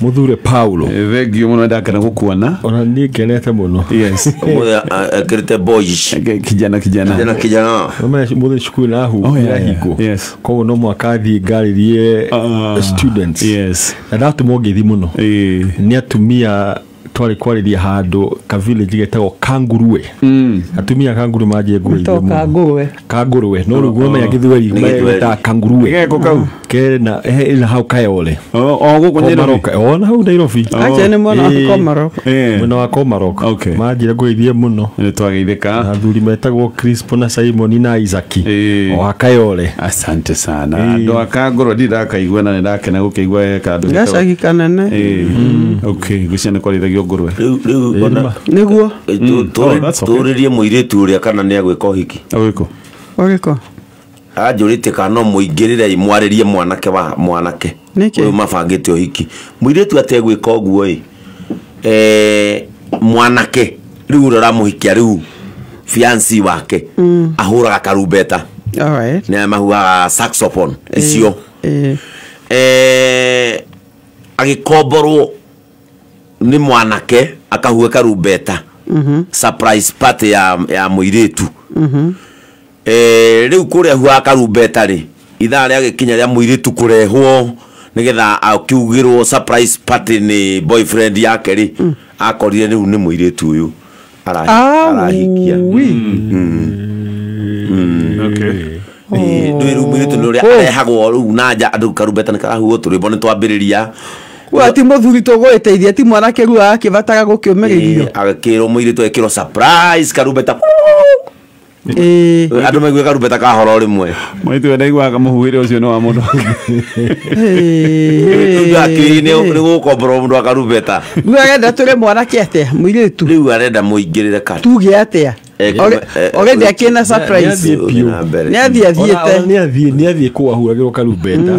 Muthure Paulo. Thengio muno, ndakena gukuona. Ona niĩ ngenete mũno. Yes. Ũmũthĩ ekĩrĩte boys. Kijana kijana. Kijana kijana. Ũmenye mũthĩ cukuru nahu Oh, yeah, ĩrahingwo. Koguo no mũhaka thiĩ ngarĩrie students. Na ndatũmwo ngeithi mũno nĩ atumia twarĩ kwarĩria handũ ka village getagwo Kanguruwe. Atumia a Kanguruwe manjie ngũrĩirie To mũno. kangũrwe. Kanguruwe, no rĩu ũmenya Gĩthweri Nĩ Gĩthweri. metaga Kanguruwe. Geko kau. Kena ĩna hau Kayole. O gũkũ Nairobi. Komaroka ona hau Nairobi. Acha nĩ mwena wa Komarok. Mwena wa Komarok. Manjĩra ngũgeithie mũno. Nĩ twageithĩka. Athuri metagwo Crispo na Simon na Isaac o Akayole. Asante sana. Andũ a Kangũrwe ndirĩ ndakaigua na nĩ ndakena gũkĩigua he kandũ. Gacagi kanene. Okay, ngwĩciria nĩ kwarĩithagio ngũrwe. Rĩu ona Nĩguo. Oh, that's okay. tũrĩrie mũirĩtu ũrĩa kana nĩ agwĩka ũhiki. Ũrĩkũ? Ũrĩkũ? Anjũrĩtie kana no mũingĩrĩre mwarĩrie mwanake wa mwanake Nĩkĩ? ũyũ mabangĩte ũhiki. Mũirĩtu ategwĩka ũguo ĩ, mwanake rĩu ũrĩa ũramũhikia rĩu fiancé wake ahũraga karumbeta. All right. Nĩ mahuhaga saxophone icio. Agĩkomborwo nĩ mwanake akahuhe karumbeta surprise party ya mũirĩtu. Rĩu kũrĩa huhaga karumbeta rĩ, ithaa rĩagĩkinya rĩa mũirĩtu kũrehwo nĩgetha akiugĩrwo surprise party nĩ boyfriend yake rĩ, akorire rĩu nĩ mũirĩtu ũyũ arahikia. Okay. Ndũĩ rĩu mũirĩtu nĩ ũrĩa arehagwo rĩu na nja andũ karumbeta nĩ karahuhwo tũrwĩmbo nĩ twambĩrĩria. We ti mũthuri tũgũgĩteithia, ti mwanake rĩu arakĩbatara gũkĩũmĩrĩrio. Agĩkĩrwo mũirĩtu ekĩrwo surprise karumbeta. Andũ maigue karumbeta kahora o rĩmwe. Mũirĩtu ũyũ ndaiguaga mũhuhĩre ũcio nĩ wa mũndũ. Rĩu akĩrĩ nĩ gũkomborwo mũndũ wa karumbeta. Rĩu arenda tũre mwanake atĩa mũirĩtu? Rĩu arenda mũingĩrĩre kati. Tuge atĩa? Already akĩna surprise. Nĩ athiĩ piũ. Nĩ athiĩ athiĩte. Nĩ athiĩ kũu ahuragĩrwo karumbeta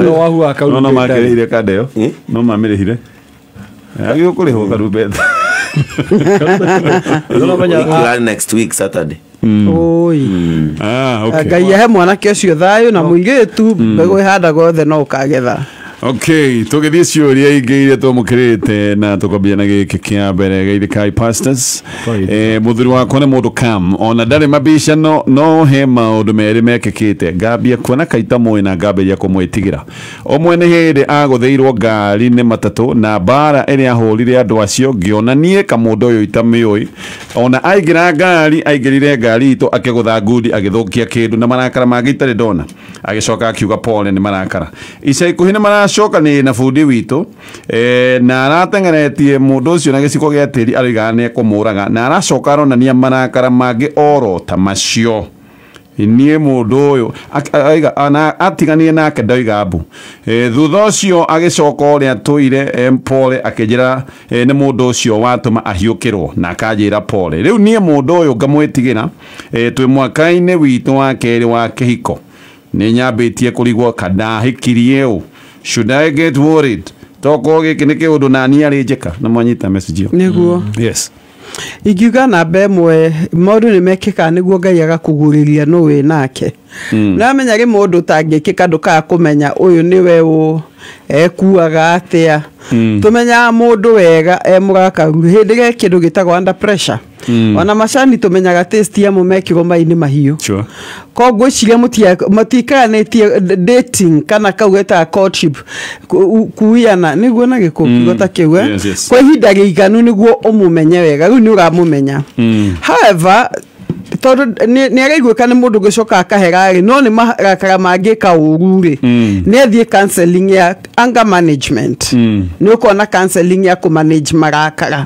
no wahuhaga No karumbeta. makĩrĩire kanda ĩyo. No mamĩrĩhire. Agĩrĩirwo kũrĩhwo karumbeta. Ũramenya next week Saturday. Oi. Ah, okay. Ngai ahe mwanake ũcio thayũ na mũirĩtu, mbegũ ĩhandagwo yothe no ũkagetha. Okay, tũgĩthiĩ ciũria ingĩ iria twamũkĩrĩte na tũkwambia na gĩkĩ kĩa mbere. Geithĩkai pastors. Mũthuri wakwa nĩ mũndũ cam ona ndarĩ mabicano, no he maũndũ merĩ mekĩkĩte ngambia kuona kaita mũĩ na ngambĩrĩria kũmwĩtigĩra. Ũmwe nĩ hĩndĩ agũthĩirwo ngari nĩ matatũ na mbara ĩrĩa ahũrire andũ acio, ngĩona niĩ kamũndũ ũyũ itamĩũĩ. Ona aingĩra ngari, aingĩrire ngari itũ akĩgũtha ngundi agĩthũkia kĩndũ na marakara mangĩ itarĩ ndona, agĩcoka akiuga pole nĩ marakara. Ica ikuhĩ nĩ maracoka nĩ na bundi witũ, na arateng'eretie mũndũ ũcio na gĩciko gĩa tĩri, aroigaga nĩ ekũmũraga, na aracoka aronania marakara mangĩ oro ta macio. Niĩ mũndũ ũyũ atiganire nake ndoiga mbu. Thutha ũcio agĩcoka ũrĩa tũire mpole akĩnjĩra nĩ mũndũ ũcio watũma ahiũkĩrwo na akanjĩra pole. Rĩu niĩ mũndũ ũyũ ngamwĩtigĩra. Twĩ mwaka-inĩ witũ wa kerĩ wa kĩhiko, nĩ nyambĩtie kũrigwo kandahikirie ũ. Should I get worried? Tokorwo gĩkĩ nĩ kĩũndũ na niĩ arĩ njĩka na mwanyita message ĩyo. Nĩguo. Yes. Ingiuga namba ĩmwe, maũndũ nĩ mekĩkaga nĩguo Ngai agakũgurĩria nũ wĩ nake. Nĩwamenya rĩmwe ũndũ ũtangĩkĩka ndũkaga kũmenya ũyũ nĩwe ũ ekuaga atĩa. Tũmenyaga mũndũ wega e mũrakaru hĩndĩ ĩrĩa kĩndũ gĩtagwo under pressure. Ona macani tũmenyaga taste yamo mekĩrwo mai-inĩ mahiũ. Koguo ngwĩciria mũtikaranĩtie dating kana kau getaga courtship, kuiyana nĩguo na gĩkũ kiugo ta kĩu. Yes. Kwa ihinda rĩiganu nĩguo ũmũmenye wega, rĩu nĩ ũramũmenya. However, tondũ nĩ araiguĩka nĩ mũndũ ũgĩcoka akahera rĩ, no nĩ marakara mangĩka ũru rĩ, nĩ athiĩ counseling ya anger management. Nĩ ũkona counseling ya kũmanage marakara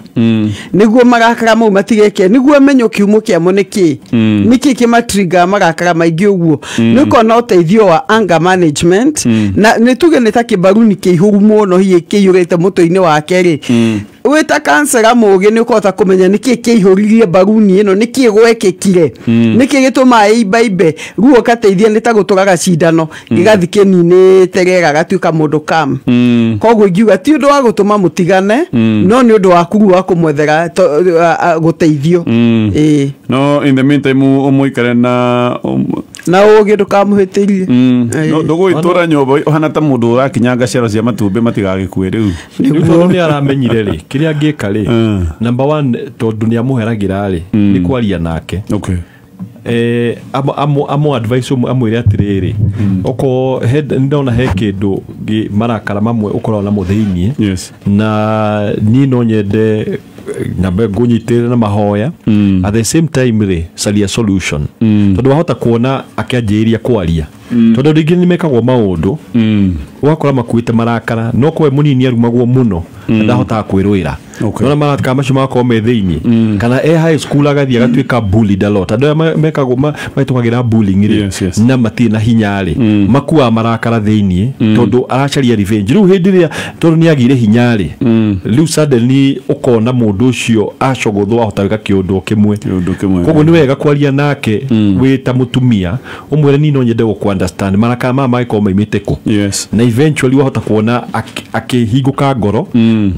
nĩguo marakara mau matigeke, nĩguo amenye kĩhumo kĩamo nĩ kĩ, nĩkĩ kĩmatrigger marakara maingĩ ũguo. Nĩ ũkona ũteithio wa anger management na nĩ tuge nĩ ta kĩmbaruni kĩihũru mũno hihi kĩiyũrĩte mũtwe-inĩ wake rĩ, wĩta kansela mũgĩ nĩ ũkũhota kũmenya nĩkĩ kĩihũririe mbaruni ĩno, nĩkĩ gwekĩkire, nĩkĩ gĩtũmaga ĩimbaimbe. Rĩu ũgateithia nĩ ta gũtũraga cindano gĩgathi kĩninĩte rĩera gatuĩka mũndũ kam. Koguo ingiuga ti ũndũ wa gũtũma mũtigane, no nĩ ũndũ wa kuru wa kũmwethera gũteithio. Ĩĩ. No in the meantime umuikare na na ugi ndukamuhitirie. No ndugwitura nyumba uhana ta mundu urakinyanga ciara cia matumbi matigagikue riu. Tondu ni aramenyire ri kiria angika ri number 1 tondu ni amuheragira ri ni kwaria nake. Okay. Amo advice amwire atiriri oko ndona he kindu marakara mamwe ukoragwo namo thiini. Yes. Na ni no nyende na ngunyitire na mahoya. At the same time ri caria solution tondu wahota kuona akianjĩrĩria kwaria tondu rĩngĩ nĩ mekagwo maũndũ ũgakora makuĩte marakara no kwe mũnini arumagwo mũno na ndahotaga kwĩrũĩra. Nona marakara macio magakorwo me thĩinĩ kana e high school agathiĩ agatuĩka bullied a lot. Andũ aya mekagwo mahĩtũkagĩra bullying rĩ na matirĩ na hinya rĩ makuaga marakara thĩinĩ tondu aracaria revenge. Rĩu hĩndĩ ĩrĩa tondu nĩ agire hinya rĩ rĩu suddenly ũkona mũndũ ũcio acogũthwo ahota gwĩka kĩũndũ kĩmwe. Koguo nĩ wega kwaria nake wĩ ta mũtumia ũmwĩre niĩ no nyende gũkũ understand marakara maya mangĩkorwo maimĩte kũ. Na eventually wahota kuona akĩhingũka ngoro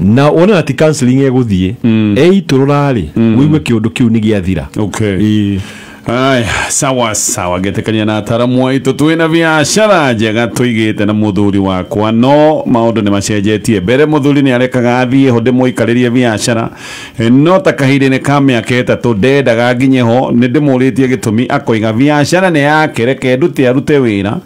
na wone na ti counseling egũthiĩ eitũrũra rĩ ũigue kĩũndũ kĩu nĩ gĩathira. Okay. Ay, sawa sawa getekania na ataramu aitu twina biashara njega tuigite na muthuri wakwa no maundu ni macenjetie. Mbere muthuri ni arekaga athie ho ndimuikaririe biashara no ta kahinda-inĩ ka mĩaka 3 ndendaga nginye ho ni ndimũrĩtie gĩtũmi akoiga biashara nĩ yake reke ndute arute wĩra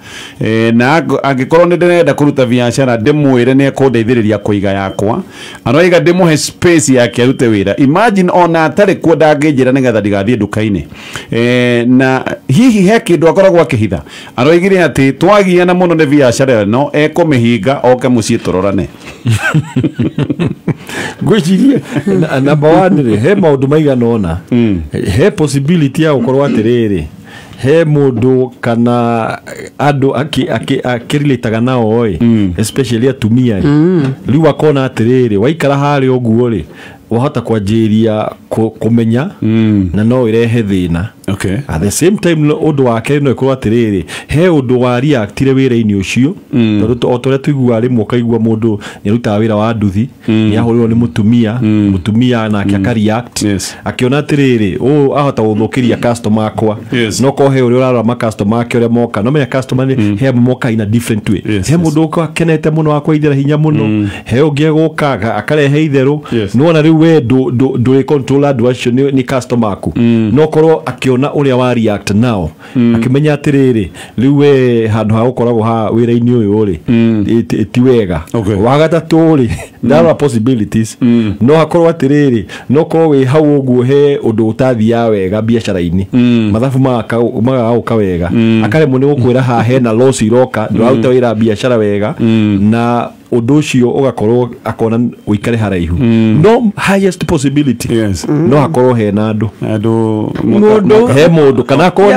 na angĩkorwo nĩ ndĩrenda kũruta biashara ndĩmwĩre nĩ ekũndeithĩrĩria kũiga yakwa. Aroiga ndĩmũhe space yake arute wĩra. Imagine ona atarĩ kuo ndangĩnjĩra nĩgetha ndigathiĩ nduka-inĩ. Na hihi he kindu akoragwo akihitha aroigire ati twagiana muno ni biashara no ekumihinga oke mucii turorane. Ngwicirie number 1 ri he maundu maigana ona he possibility ya gukorwo atiriri he mundu kana andu akirelataga nao ĩ especially atumia riu akona atiriri waikara hari uguo ri wahota kwanjĩrĩria kũmenya na no irehe thĩna. Okay. At the same time ũndũ wake no ĩkorwo atĩrĩrĩ he ũndũ wa reactire wĩra-inĩ ũcio tondũ o torĩa tũiguaga rĩmwe ũkaigua mũndũ nĩ arutaga wĩra wa nduthi nĩ ahũrĩrwo nĩ mũtumia mũtumia nake aka react akĩona atĩrĩrĩ ũũ ahota gũthũkĩria customer akwa no korwo he ũrĩa ũrarora ma customer ake ũrĩa moka no menya customer nĩ he amwe moka in a different way. He mũndũ ũka akenete mũno akwaithĩra hinya mũno he ũngĩ egũka akarehe itherũ nĩwona rĩu we ndũrĩ control andũ acio nĩ customer aku no korwo akiona uria wa react now akimenya atiriri riu we handu ha gukoragwo ha wira-ini uyu ri ti wega. Wa gatatu ri there are possibilities no hakorwo atiriri no korwo wi hau uguo he undu utathiaga wega biacara-ini mathabu magauka wega akaremwo ni gukwira ha hena loss iroka nduraruta wira biacara wega na undu ucio ugakorwo akona uikare haraihu no highest possibility. Yes. No hakorwo hena andu mundu he mundu kana akorwo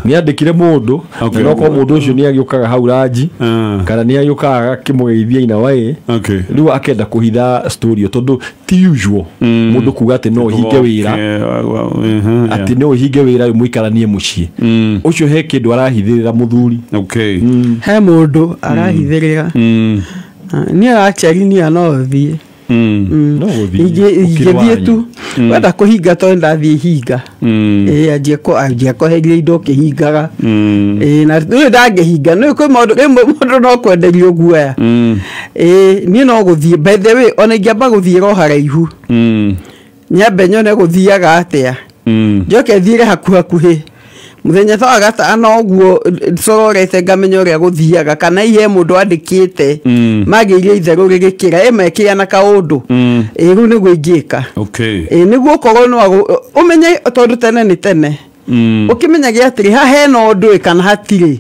ni andikire mundu no korwo mundu ucio ni agiukaga hau ranji kana ni agiukaga akimugeithia ina wae riu akenda kuhitha story tondu ti usual mundu kuga ati no hinge wira ati no hinge wira muikaranie mucii ucio he kindu arahithirira muthuri. Okay. He mundu arahithirira ni arachari ni no thie no guthie ingithie tu wenda kuhinga to ndathie hinga anjie ko heria indo kihingaga na ni ndangihinga ni kwi maundu mundu no kwenderio guoya ni no guthie by the way ona ingiamba guthie ro haraihu nyambe nyone guthiaga atia njoke thiire hakuhakuhi muthenya ta gatano uguo cororete ngamenya uria guthiaga kana ihe mundu andikite magirie itheru rigikira emekia na kaundu riu niguo ingika. Okay. Niguo korwo no umenye tondu tene ni tene ukimenyagia atiri ha hena undu kana hatiri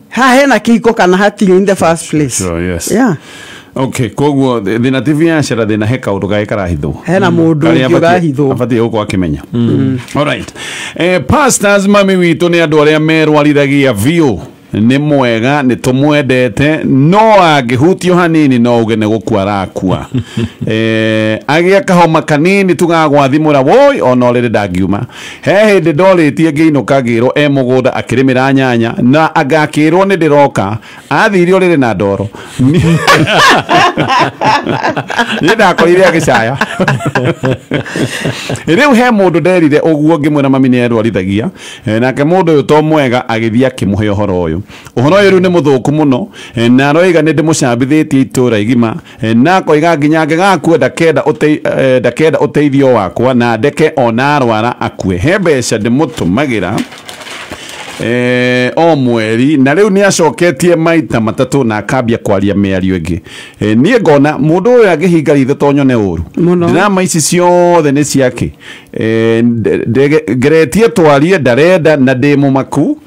ha hena kiko kana hatiri in the first place. Sure, yes. Yeah. Okay, koguo thina ti biacara thina he kaundu gae karahithwo hena mundu urahithwo abatie gukorwo akimenya. All right. Pastors mami witu ni andu aria merwarithagia biũ Nĩ mwega nĩ tũmwendete no angĩhutio hanini no uge nĩ gũkua arakua. Agĩa kahoma kanini tugagwathimũra woi ona ũrĩrĩ ndangiuma. He hĩndĩ ndorĩtie ngĩinũka ngĩrwo e mũgũnda akĩrĩmĩra nyanya na agakĩrwo nĩ ndĩroka athire ũrĩrĩ na ndoro. Niĩ ndakorire agĩcaya. Rĩu he mũndũ nderire ũguo ngĩmwĩra mami nĩ erwarithagia nake mũndũ ũyũ to mwega agĩthiĩ akĩmũhe ũhoro ũyũ. Ũhoro ũyũ rĩu nĩ mũthũku mũno na aroiga nĩ ndĩmũcambithĩtie itũra igima na akoiga nginya angĩgakua ndakenda ũteithio wakwa na ndeke ona arwara akue. He mbeca ndĩmũtũmagĩra o mweri na rĩu nĩ acoketie maita matatũ na akambia kwaria mĩario ĩngĩ. Niĩ ngona mũndũ ũyũ angĩhinga ritho to nyone ũru. Drama ici ciothe nĩ ciake. Ngeretie twarie ndarenda na ndĩ mũmaku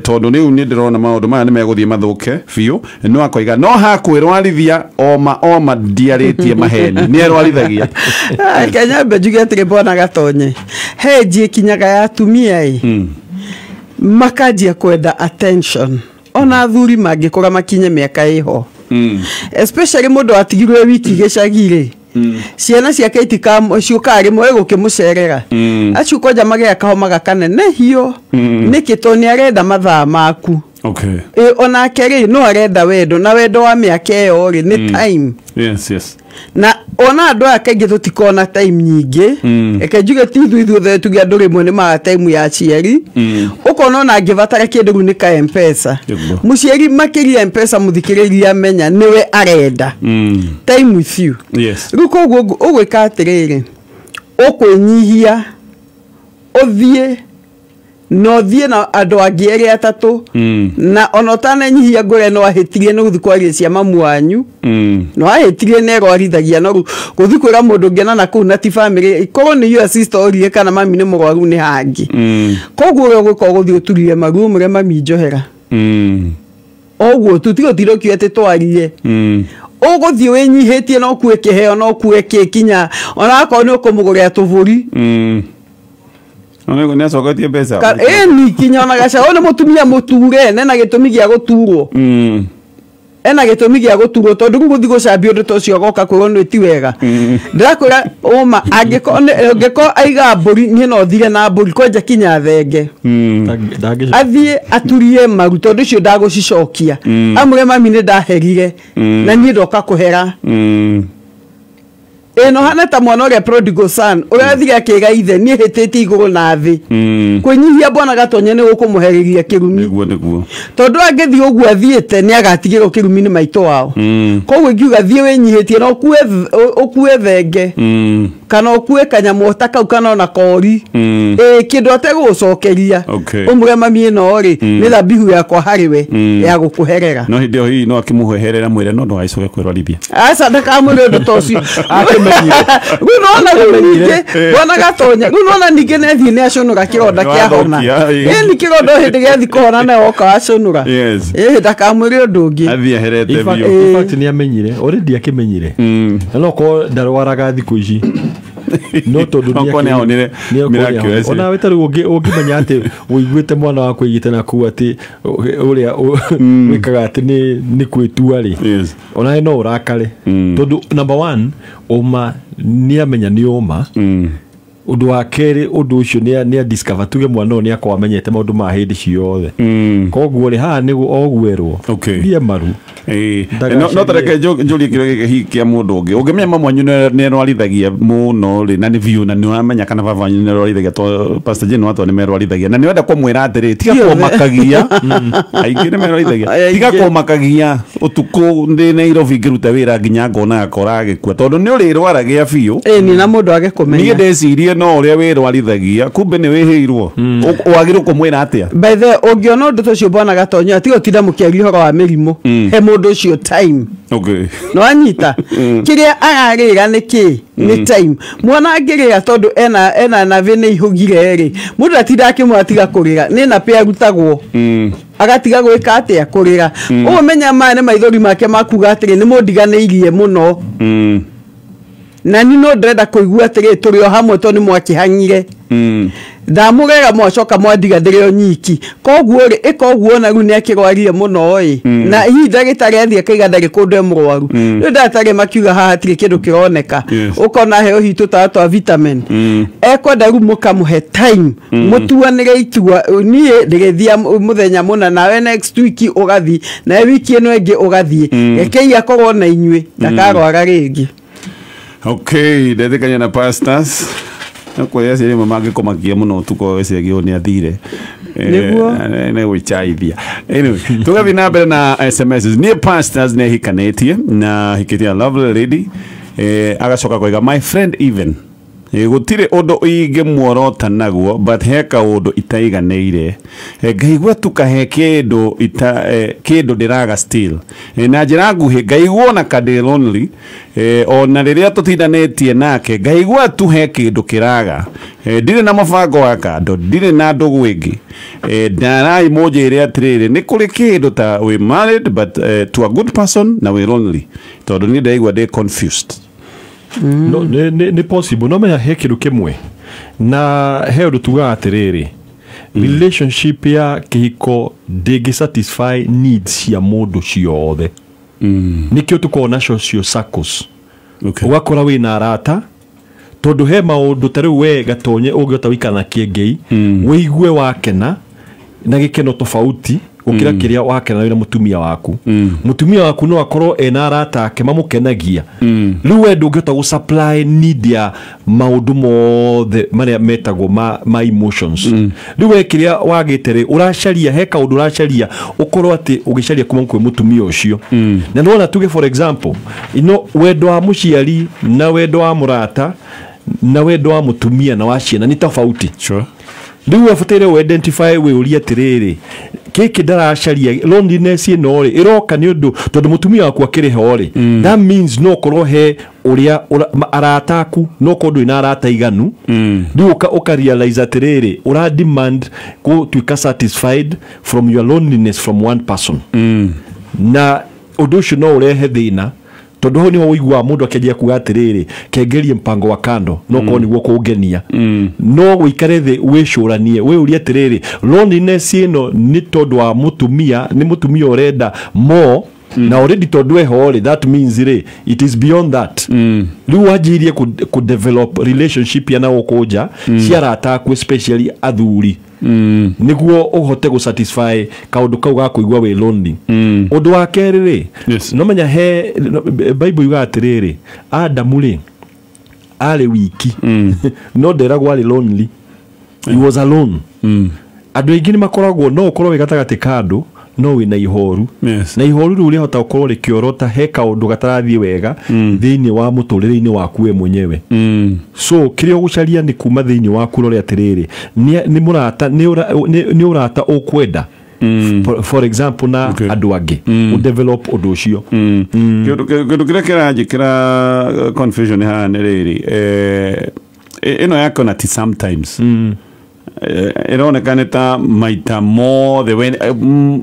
tondũ rĩu nĩ ndĩrona maũndũ maya nĩ megũthiĩ mathũke biũ. No akoiga no hakwĩrwarithia oma ndiarĩtie maheni nĩ erwarithagia. Kenya mbe njuge atĩrĩ bwana Gatonye, he nji ĩkinyaga ya atumia ĩ makanjia kwenda attention ona athuri mangĩkũra makinye mĩaka ĩho. Especially mũndũ atigirwe wiki gĩcagi-rĩ ciana ciake ciũkaga rĩmwe gũkĩmũcerera acio kwanja magĩa kahoma gakanene hiyo nĩkĩ tondũ nĩ arenda mathaa maku. Okay. Onake rĩ no arenda wendo na wendo wa mĩaka ĩyo rĩ nĩ time. Yes, yes. Na ona andũ aya kaingĩ tũtikona time nyingĩ. Reke njuge ti ithuĩ ithuothe tuge andũ rĩmwe nĩ maga time ya aciari. Ũkona ona angĩbatara kĩndũ rĩu nĩ ka M-Pesa. Mũciari makĩria M-Pesa mũthikĩrĩria amenya nĩwe arenda. Time with you. Yes. Rĩu koguo ũgwĩka atĩrĩrĩ, ũkwĩnyihia ũthiĩ no thiĩ na andũ angĩ erĩ atatũ na ona ũtanenyihia ngũre no ahĩtirie nĩ gũthiĩ kwaria cia mamu wanyu no ahĩtirie nĩ erwarithagia no gũthiĩ kwĩra mũndũ ũngĩ na nakũu na ti family korwo nĩ your sister orie kana mami nĩ mũrwaru nĩ hangĩ. Koguo ũrĩa ũgwĩka ũgũthiĩ ũturie maru ũmwĩre mami njohera ũguo tu tiga ũtinde ũkiuga atĩ twarie. Ũgũthiĩ wĩnyihĩtie no ũkue kĩheo no ũkue kĩ kinya ona akorwo nĩ ũkũmũgũrĩra tũbũri. Nĩ acoketie mbeca. Ĩni kinya ona gacaũ nĩ mũtumia mũture ena gĩtũmi gĩa gũturwo. Ena gĩtũmi gĩa gũturwo tondũ rĩu gũthiĩ gũcambia ũndũ ta ũcio agoka kwĩrwo nĩ ti wega. Ndĩrakwĩra ũma angĩkorwo aiga mbũri niĩ no thire na mbũri kwanja kinya thenge. Athiĩ aturie maru tondũ ũcio ndagũcicokia. Amwĩre mami nĩ ndaherire na niĩ ndoka kũhera. Ĩno hana ta mwana ũrĩa prodigal son ũrĩa athire akĩga ithe niĩ hĩtĩtie igũrũ na thĩ. Kwĩnyihia bwana Gatonye nĩ gũkũmũherĩria kĩrumi. Nĩguo nĩguo. Tondũ angĩthiĩ ũguo athiĩte nĩ agatigĩrwo kĩrumi nĩ maitũ wao. Koguo ingiuga thiĩ wĩnyihĩtie na ũkue thenge kana ũkue kanyamũ ta kau kana ona kori kĩndũ ategũgũcokeria ũmwĩre mami ĩno rĩ nĩ thabihu yakwa harĩ we ya gũkũherera. No hĩndĩ ĩyo hihi no akĩmũheherera mwĩre no ndũgagĩcoke kwĩrwarithia. Aca ndakamwĩre ũndũ ta ũcio. Rĩu nona rĩu ningĩ bwana Gatonya rĩu nona ningĩ nĩ athiĩ nĩ acũnũra kĩronda kĩahona. Ĩni kĩronda hĩndĩ gĩathiĩ kũhona nawe woka wacũnũra. Ndakamwĩre ũndũ ũngĩ. Athiĩ eherete biũ. In fact nĩ amenyire already akĩmenyire. Na no korwo ndarwaraga thikũ ici. No tondũ nĩ ahonire miracle. Ona we ta rĩu ũngĩmenya atĩ ũiguĩte mwana waku aigĩte na kũu atĩ ũrĩa wĩkaga atĩ nĩ kwĩtua rĩ. Ona no ũrakare. Tondũ number 1 ũma nĩ amenya nĩ ũma. Ũndũ wa kerĩ ũndũ ũcio nĩ discover tuge mwana ũyũ nĩ akorwo amenyete maũndũ ma hĩndĩ ciothe. Koguo rĩ haha nĩ ogwerwo. Thiĩ maru. No tareke njũrie kĩũria gĩkĩ hihi kĩa mũndũ ũngĩ. Ũngĩmenya mamu wanyu nĩ erwarithagia mũno rĩ na nĩ biũ na nĩ ũramenya kana baba wanyu nĩ erwarithagia to Pastor Jane watwa nĩ merwarithagia na nĩ wenda kũmwĩra atĩrĩ tiga kũmakagia aingĩ nĩ merwarithagia tiga kũmakagia ũtukũ ndĩ Nairobi ngĩruta wĩra nginya ngona gakora agĩkua tondũ nĩ ũrĩrwaragia biũ. Ĩni na mũndũ age kũmenya. Niĩ ndecirie no ũrĩa wĩrwarithagia kumbe nĩ wĩhĩirwo. Wagĩrĩirwo kũmwĩra atĩa? By the ũngĩona ũndũ ta ũcio bwana Gatonya tiga ũtinda mũkĩaria ũhoro wa mĩrimũ he mũndũ ũcio time. Okay. No anyita kĩrĩa ararĩra nĩ kĩ nĩ time. Mwana angĩrĩra tondũ ena navĩ nĩ ihũgire rĩ mũndũ atinda akĩmwĩra tiga kũrĩra nĩ napĩ arutagwo agatiga gwĩka atĩa kũrĩra. Ũmenya maya nĩ maithori make makuga atĩrĩ nĩ mũndiganĩirie mũno. Na ni no ndĩrenda kũigua atĩrĩ tũrĩ o hamwe tondũ nĩ mwakĩhang'ire. Ndamũrera mwacoka mwandiga ndĩrĩ o nyiki. Koguo rĩ ĩka ũguo na rĩu nĩakĩrwarire mũno ĩ. Na hihi ndagĩtarĩ athiĩ akaiga ndarĩ kũndũ e mũrwaru. Rĩu ndagĩtarĩ makiuga haha hatirĩ kĩndũ kĩroneka. Ũkona heo hihi tũtawa twa vitamin. Ekwenda rĩu mũkamũhe time. Mũtuanĩre itua niĩ ndĩgĩthiĩ mũthenya mũna nawe next week ũgathiĩ nawe wiki ĩno ĩngĩ ũgathiĩ. Rekei akorwo na inyuĩ ndakarwara rĩngĩ. Okay, ndetĩkania na pastors. Kũrĩa aciari amwe mangĩkomakia mũno ũtukũ weciragia nĩ athire. Nĩguo. Nĩ gwĩchaithia. Anyway, tũgathiĩ na mbere na SMS. Niĩ pastors nĩ hikanĩtie na hikĩtie a lovely lady. Agacoka koiga my friend even. Gũtirĩ ũndũ ingĩmuorota naguo but he kaũndũ itaiganĩire. Ngaigua tu kahe kĩndũ kĩndũ ndĩraga still. Na njĩra nguhĩ ngaigua ona ka ndĩ lonely. Ona rĩrĩa tũtindanĩtie nake ngaigua tu he kĩndũ kĩraga. Ndirĩ na mũbango wa kando, ndirĩ na ndũgũ ĩngĩ. Ndarai mũnjĩre atĩrĩrĩ nĩ kũrĩ kĩndũ ta we married but to a good person na we lonely. Tondũ niĩ ndaigua ndĩ confused. No nĩ possible no menya he kĩndũ kĩmwe na he ũndũ tugaga atĩrĩrĩ relationship ya kĩhiko ndĩngĩ satisfy needs cia mũndũ ciothe. Nĩkĩo tũkoragwo na social circles. Ũgakora wĩna arata tondũ he maũndũ ta rĩu we Gatonye ũngĩhota gũikara na Kĩengei wĩigue wakena na gĩkeno tofauti gũkĩra kĩrĩa wakena wĩna mũtumia waku. Mũtumia waku no akorwo ena arata ake mamũkenagia. Rĩu we ndũngĩhota gũ supply need ya maũndũ mothe marĩa metagwo ma emotions. Rĩu we kĩrĩa wagĩte rĩ ũracaria he kaũndũ ũracaria ũkorwo atĩ ũgĩcaria kuma kwĩ mũtumia ũcio. Na nĩwona tuge for example ino wendo wa mũciari na wendo wa mũrata na wendo wa mũtumia na wa ciana nĩ tofauti. Sure. Rĩu ũbataire ũ identify wĩũrie atĩrĩrĩ kĩkĩ ndaracaria loneliness ĩno rĩ ĩroka nĩ ũndũ tondũ mũtumia waku akĩrĩ ho rĩ that means no korwo he ũrĩa arata aku no korwo ndũrĩ na arata iganu. Rĩu ũka realize atĩrĩrĩ ũra demand gũtuĩka satisfied from your loneliness from one person. Na ũndũ ũcio no ũrehe thĩna tondũ hau nĩho ũiguaga mũndũ akĩanjia kuga atĩrĩrĩ kengerie mpango wa kando no korwo nĩguo kũngenia. No ũikare thĩ wĩcũranie wĩũrie atĩrĩrĩ loneliness ĩno nĩ tondũ wa mũtumia nĩ mũtumia ũrenda more na already tondũ eho rĩ that means rĩ it is beyond that. Rĩu wanjirie kũ develop relationship ya na gũkũ nja cia arata aku especially athuri nĩguo ũhote gũ satisfy kaũndũ kau ga kũigua wĩ lonely. Ũndũ wa kerĩ rĩ no menya he Bible yugaga atĩrĩrĩ Adamu rĩ arĩ wiki no nderagwo arĩ lonely. He was alone. Andũ aingĩ nĩ makoragwo no ũkorwo wĩ gatagatĩ ka andũ no wĩna ihoru. Na ihoru rĩu rĩahota gũkorwo rĩkĩorota he kaũndũ gatarathiĩ wega thĩinĩ wa mũtũrĩre-inĩ waku we mwenyewe. So kĩrĩa ũgũcaria nĩ kuma thĩinĩ waku rore atĩrĩrĩ nĩ mũrata nĩ ũrata ũkwenda. For example na andũ angĩ ũ develop ũndũ ũcio. Kĩndũ kĩrĩa kĩranjĩkĩra confusion haha nĩ rĩrĩ ĩno yakona ti sometimes ĩroneka nĩ ta maita mothe we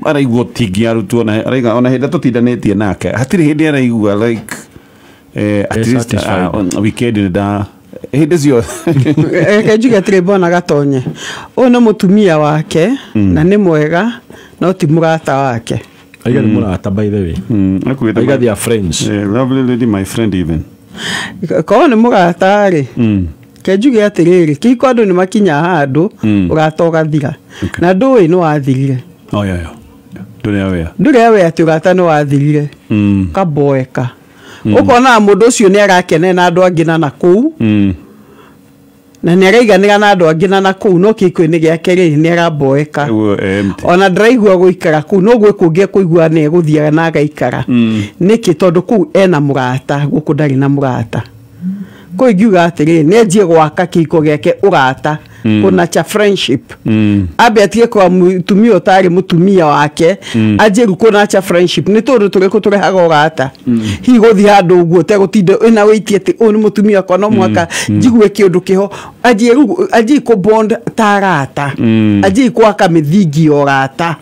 araigua tingĩarutwo na araiga ona hĩndĩ tũtindanĩtie nake hatirĩ hĩndĩ araigua like at least weekend nĩ nda hĩndĩ ciothe. Reke njuge atĩrĩ mbona Gatonye ũyũ nĩ mũtumia wake na nĩ mwega no ti mũrata wake. Aiga nĩ mũrata by the way. Aiga they are friends. Lovely lady my friend even. Korwo nĩ mũrata rĩ kenjuge atĩrĩrĩ kĩhiko andũ nĩ makinyaga handũ ũrata ũgathira na ndũĩ nĩ wathirire. Ndũrĩ aware atĩ ũrata nĩ wathirire ũkaboeka ũkona mũndũ ũcio nĩ arakene na andũ angĩ na nakũu na nĩ araiganĩra na andũ angĩ na nakũu no kĩhiko-inĩ gĩake rĩ nĩ araboeka ona ndaraigua gũikara kũu no gwĩ kũngĩ ekũigua nĩ egũthiaga na agaikara. Nĩkĩ? Tondũ kũu ena mũrata gũkũ ndarĩ na mũrata. Kũu ingiuga atĩrĩrĩ nĩ anjie gwaka kĩhiko gĩake ũrata kũnacha friendship. Ambe atige kwa mũtumia ũtarĩ mũtumia wake anjie rĩu kũnacha friendship. Nĩ tũndũ tũrĩkũ tũrehaga ũrata? Hihi gũthiĩ handũ ũguo ũtegũtinda wĩna wĩitie atĩ ũyũ nĩ mũtumia wakwa no mũhaka njigue kĩũndũ kĩho. Anjie rĩu anjie kũ bond ta arata. Anjie gwaka mĩthingi ya ũrata.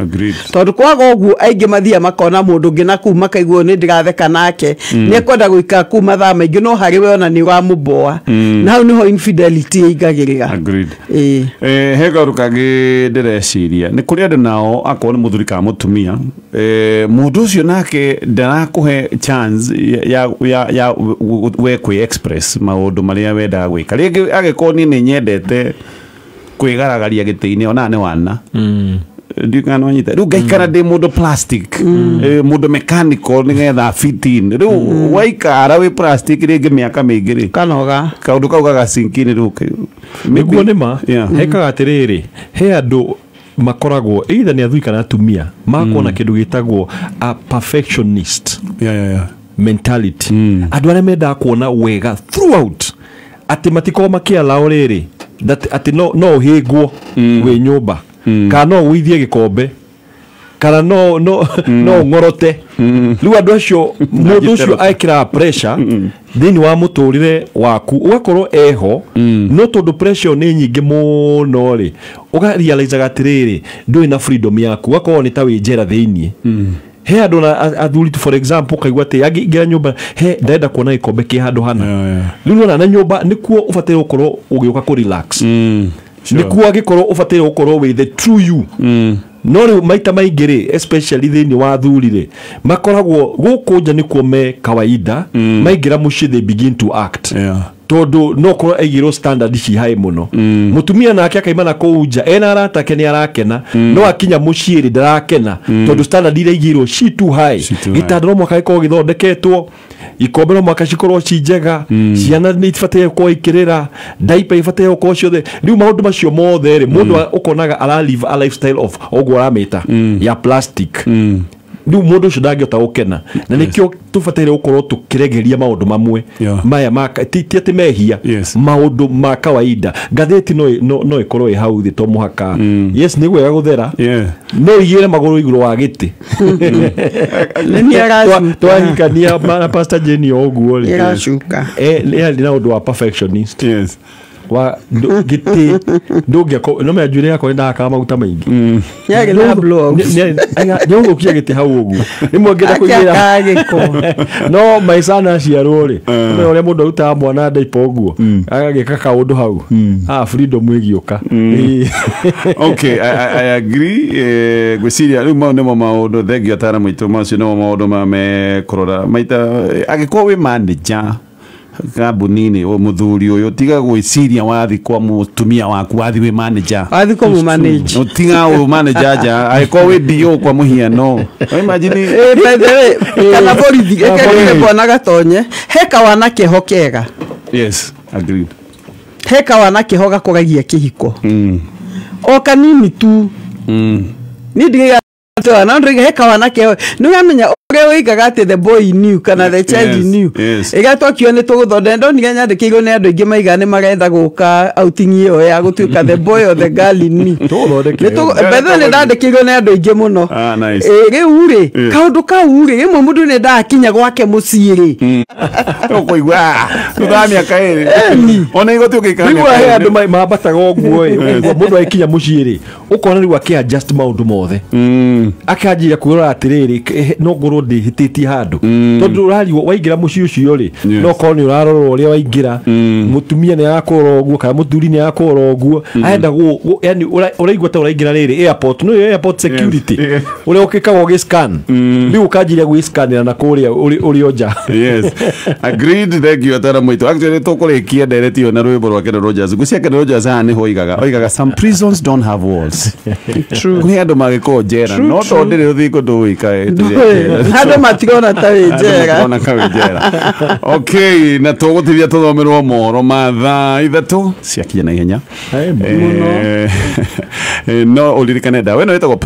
Tondũ kwaga ũguo aingĩ mathiaga makona mũndũ ũngĩ na kũu makaigua nĩ ndĩratheka nake nĩ ekwenda gũikara kũu mathaa maingĩ no harĩ we ona nĩ ũramũboa. Na hau nĩho infidelity ĩingagĩrĩra. He kaũndũ kangĩ ndĩreciria nĩ kũrĩ andũ nao akorwo nĩ mũthuri kana mũtumia, mũndũ ũcio nake ndarakũhe chance ya we kwĩ express maũndũ marĩa wendaga gwĩka. Rĩngĩ angĩkorwo niĩ nĩ nyendete kwĩgaragaria gĩtĩ-inĩ ona nĩ wana ndikana wanyita rĩu ngaikara ndĩ mũndũ plastic, mũndũ mechanical nĩgetha fit in. Rĩu waikara wĩ plastic rĩngĩ mĩaka mĩingĩ rĩ, kanoga kaũndũ kau gagacinkini rĩu nĩguo nĩma hekaga atĩrĩrĩ, he andũ makoragwo either nĩ athuri kana atumia makuona kĩndũ gĩtagwo a perfectionist mentality. Andũ arĩa mendaga kuona wega throughout, atĩ matikoragwo makĩallow rĩrĩ atĩ no ũhĩngwo wĩ nyũmba, kana no ũgũithie gĩkombe, kana no ũng'orote. Rĩu andũ acio, mũndũ ũcio ekĩraga pressure thĩinĩ wa mũtũrĩre waku, ũgakorwo eho, no tondũ pressure nĩ nyingĩ mũno rĩ, ũgarealizaga atĩrĩrĩ ndũrĩ na freedom yaku, ũgakorwo nĩ ta wĩ njera thĩinĩ. He andũ na athuri for example ũkaigua atĩ angĩingĩra nyũmba he ndenda kuona gĩkombe kĩ handũ hana. Rĩu nĩwona na nyũmba nĩkuo ũbataire gũkorwo ũgĩũka kũ relax, nĩkuo angĩkorwo ũbataire gũkorwo wĩ the true you. No rĩu maita maingĩ rĩ, especially thĩinĩ wa athuri rĩ, makoragwo gũkũ nja nĩkuo me kawaida, maingĩra mũciĩ they begin to act. Tondũ no korwo aigĩrwo standard ci high mũno. Mũtumia nake akaima na kũu nja ena arata ake nĩ arakena, no akinya mũciĩ rĩ ndarakena tondũ standard iria aigĩirwo ci too high. Gĩtanda no mũhaka gĩkorwo gĩthondeketwo, ikombe no mũhaka cikorwo ci njega, ciana nĩ ibataire gũkorwo ikĩrĩra, diaper ibataire gũkorwo ciothe. Rĩu maũndũ macio mothe rĩ, mũndũ ũkonaga ara live a lifestyle of ũguo aramĩta ya plastic. Rĩu mũndũ ũcio ndangĩhota gũkena, na nĩkĩo tũbataire gũkorwo tũkĩregeria maũndũ mamwe maya ma ti atĩ mehia, maũndũ ma kawaida. Ngathĩti no ĩkorwo ĩ hau thĩ to mũhaka. Yes, nĩ wega gũthera, no igĩre magũrũ igũrũ wa gĩtĩ. Twahikania na Pastor Jane o ũguo rĩ, nĩ na ũndũ wa perfectionist. Wa gĩtĩ ndũngĩako no menya njuĩrĩ yakwa nĩndahakaga maguta maingĩ. Nĩũgũkia gĩtĩ hau ũguo rĩmwe ngĩenda kũigĩra, no maicana aciarwo rĩ, ũmenya ũrĩa mũndũ arutaga mwana diaper ũguo agagĩka kaũndũ hau, freedom ĩgĩũka. Okay, I agree. Ngwĩciria rĩu mau nĩmo maũndũ, thengiũ ataaramu aitũ, macio nĩmo maũndũ ma mekũrora maita. Angĩkorwo wĩ manager kambuni-inĩ, mũthuri ũyũ tiga gwĩciria wathi kwa mũtumia waku, wathi wĩ manager, wathi kwa mũmanage, tiga ũ manager nja. Angĩkorwo wĩ DO kwa mũhiano, imagine by the way, kana borithi ĩkĩrire bwana Gatonye, he kawana kĩho kega. Yes, agreed. He kawana kĩho gakũragia kĩhiko o kanini tu. Niĩ ndigaga na ndriga he kawana kĩho, nĩ ũramenya ũrĩa ũigaga atĩ the boy in you kana the child in you. Ĩgatokio nĩ tũgũthondeka, ndonire nyandĩkĩirwo nĩ andũ aingĩ maiga nĩ marenda gũka outing ĩyo ya gũtuĩka the boy or the girl in me. By the way, nĩ ndandĩkĩirwo nĩ andũ aingĩ mũno. Rĩu rĩ, kaũndũ kau rĩ, rĩmwe mũndũ nĩ ndakinya gwake mũciĩ rĩ, ũkũigua thutha wa mĩaka ĩrĩ ona igoti ũgĩikara. Rĩu he andũ mambataga ũguo ĩ, mũndũ agĩkinya mũciĩ rĩ, ũkona rĩu akĩ adjust maũndũ mothe, akanjia kwĩrora atĩrĩrĩ, no ngorwo ndĩhĩtĩtie handũ, tondũ ũrariwo waingĩra mũciĩ ũcio rĩ, no korwo nĩ ũrarora ũrĩa waingĩra, mũtumia nĩ arakũrora ũguo kana mũthuri nĩ arakũrora ũguo, arenda yani ũraigua ta ũraingĩra rĩrĩ airport, no airport security ũrĩa ũkĩkaga ũgĩ scan, rĩu ũkanjĩria gwĩ-scanĩra na kũrĩa ũrĩ o nja. Yes, agreed. Thank you ataramu aitũ. Actually tũkũrĩkia ndereti ĩyo na rwĩmbo rwa Kenny Rogers. Ngwĩciria Kenny Rogers haha nĩho oigaga some prisons don't have walls. Kũrĩ andũ magĩkorwo njera, no tondũ ndĩrĩ rũthingo ndũgũikara andũ matirona ta wĩ njera. Okay, na tũgũtithia tũthomerwo mohoro ma thaa 3 ciakinya na ihenya. No ũririkane ndawa ĩno ĩtagwo